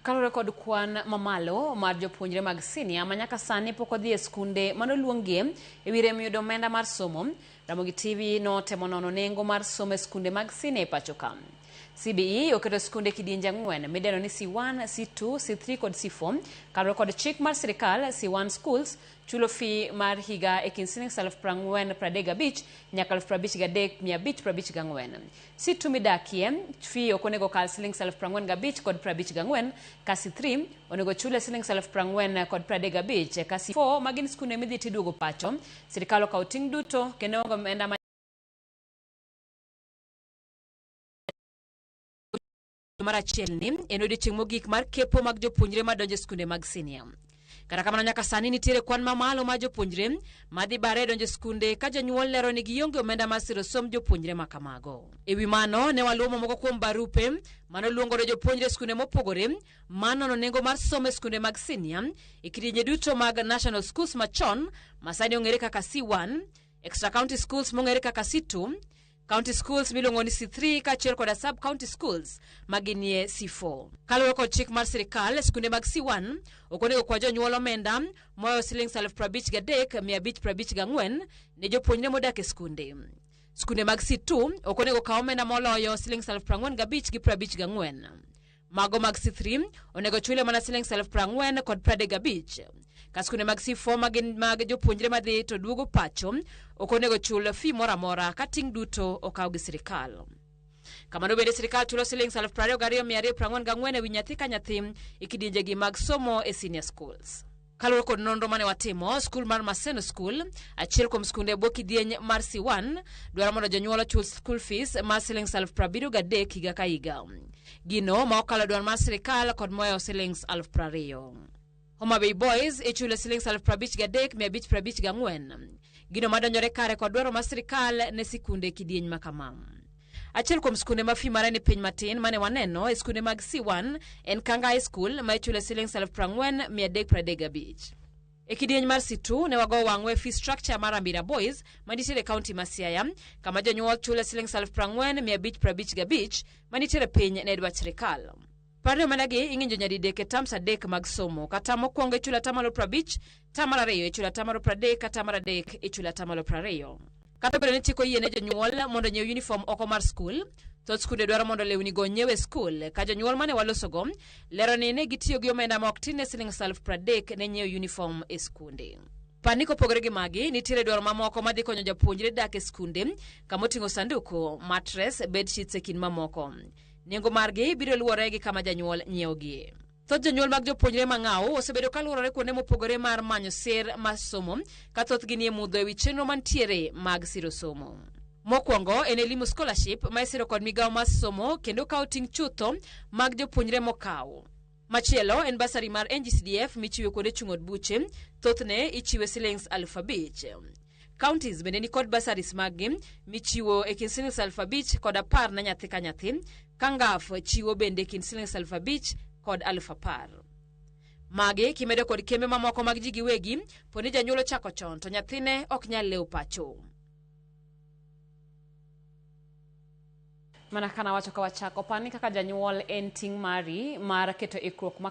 Kaluwore kod kwan mamalo mar jopuonjre mag sinia ma nyaka sani pok odhi e skunde manoluonggie e wi rem yudo omenda mar somo, Ramogi TV notemo nono nengo mar somo e skunde mag sinia e pacho ka. CBE oketo skunde kidienje ang'wen midendo ni C1, C2, C3 kod C4. Kaluwore kod chik mar sirikal, C1 schools chulo fee mar higa e kind siling 40,035 nyaka 53,554. C2 midakie, fee ok onego kal siling 45,000 kod 54, ka C3 onego chule siling 40,000 kod 35, ka C4 magin skunde midhi tiduogo pacho, sirikal okawo ting' duto kendo onge omenda ma mar achiel ni en odiechieng' mogik mar kepo mag jopuonjre madonjo e skunde mag sinia. Kata kamano nyaka sani nitiere kwan mamalo mar jopuonjre madhi bare donjo e skunde ka jonyuol lero ni gionge omenda mar siro somb jopuonjre ma kamago. E wi mano, ne waluwo moko kuom barupe manoluongo jopuonjre e skunde mopogore manono nengo mar somo e skunde mag sinia e kidienje duto mag National Schools machon ma sani ong'ere kaka C1, Extra County Schools mong'ere kaka C2, County schools miluongo ni C3 kaachiel koda sub county schools ma ginie C4. Kaluwore kod chik mar sirikal, skunde mag C1 ok onego kwa jonyuol omenda moyo siling 53,554 ne jopuonjre modak e skunde. Skunde mag C2 ok onego kaw omenda moloyo siling 45,000 gi 54. Mago mag C3 onego chule mana siling 40,000 kod 35. Ka skunde mag C4 magin mag jopuonjre madhi to duogo pacho ok onego chul fee moro amora ka ting' duto okaw gi sirikal. Kamano bende sirikal chulo siling 22,244 e wi nyathi ka nyathi e kidienjegi mag somo e senior schools. Kaluwore kod nonro mane watimo, skul mar Maseno School, achiel kuom skunde e bwo kidieny mar C1, dwaro mondo jonyuol ochul school fees mar siling 73,000 higa ka higa. Gino ma okalo dwar mar sirikal kod moyo siling 20,000. Homa Bay Boys ichulo siling 53,554. Gino madonjore kare kod dwaro mar sirikal ne sikunde kidieny ma kama. Achiel kuom skunde ma fee mare ni piny matin mane waneno e skunde mag C1 en Kanga High School ma ichule siling 40,335. E kidieny mar C2 ne wago wang'wa e fee structure mar Ambira Boys manitiere e kaunti ma Siaya kama jonyuol chule siling 40,555 manitiere piny ne dwach sirikal. Par ni omenda gi ing'injo nyadidek e terms adek mag somo. Ka term mokwongo ichulo atamalo 50, term mar ariyo ichulo atamalo 30 ka term mar adek ichulo atamalo 20. Kata obedo ni chik oyie ne jonyuol mondo onyiew uniform oko mar skul, thoth skunde dwaro mondo lewni go onyiew e skul, ka jonyuol mane walosogo lero ni ne gitiyo gi omenda ma ok tin ne siling 30,000 ne nyiewo uniform e skunde. Par ni kopogore gi magi, nitiere dwaro mamoko madhi konyo japuonjre dak e skunde kama oting'o sanduku, mattress, bedsheets e kind mamoko. Nengo margi biro luwore gi kama janyuol nyiewogie. Thoth jonyuol mag jopuonjre mang'aw osebedo ka luorore kuonde mopogore mar manyo sir mar somo ka thothgi nie mudho ewi chenro mantiere mag siro somo. Mokwongo en Elimu Scholarship ma isiro kod migawo mar somo kendo kawo ting' chutho mag jopuonjre mokaw. Machielo en basari mar NGCDF michiwo kuonde chung' od buche, thothne ichiwe silings 5,000. Counties bende nikod bursaries maggi michiwo e kind silings 5,000 kod 10 ne nyathi ka nyathi, ka NGAF chiwo bende e kind silings 5,000 kod 10,000. Magi kimedo kod kembe mamoko mag ji giwegi, po ni janyuol ochako chon to nyathine ok nyal lewo pacho. Mana kana wacho ka wachako, par ni kaka janyuol en ting' mari mar keto ikruok ma